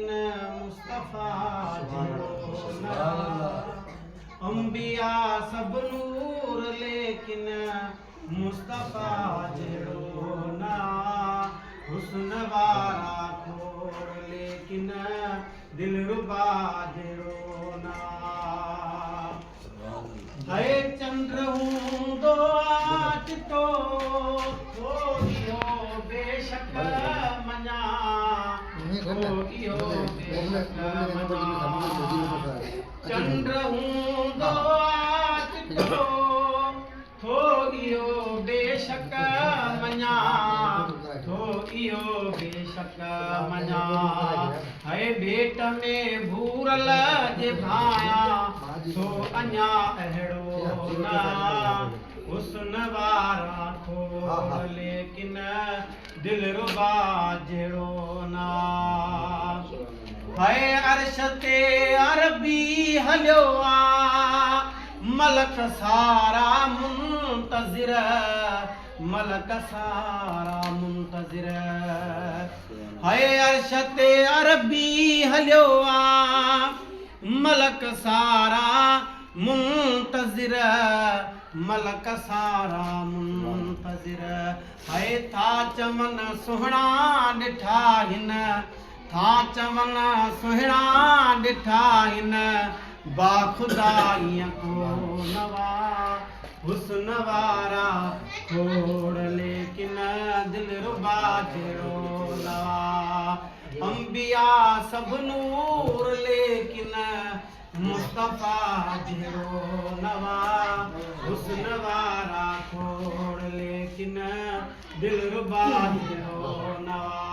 مصطفيٰ جهڙو نه انبيا سڀ نور ليڪن مصطفيٰ جهڙو نه حسن وارا کوڙ ليڪن دلربا جهڙو نه هي چنڊ هوندو آ چٽو ٿو اهو بيشڪ مڃان ٿو اهو بيشڪ مڃان چنڊ هوندو آ چٽو ٿو اهو بيشڪ مڃان ٿو اهو بيشڪ مڃان هي ڀيٽ ۾ ڀورل جي ڀانيان ٿو اڃا اهڙو نه حسن وارا کوڙ ليڪن دلربا جهڙو نه هي عرش تي عربي هليو آ ملڪ سارا منتظر ملڪ سارا منتظر هي عرش تي عربي هليو آ ملڪ سارا منتظر ملڪ سارا منتظر هي ٿا چون سهڻا ڏٺا هن ٿا چون سهڻا ڏٺا هن باخدا ائين ڪو نه وا حسن وارا کوڙ ليڪن دلربا جهڙو نه وا انبيا سڀ نور ليڪن مصطفيٰ جهڙو نه وا حسن وارا کوڙ ليڪن دلربا جهڙو نه وا.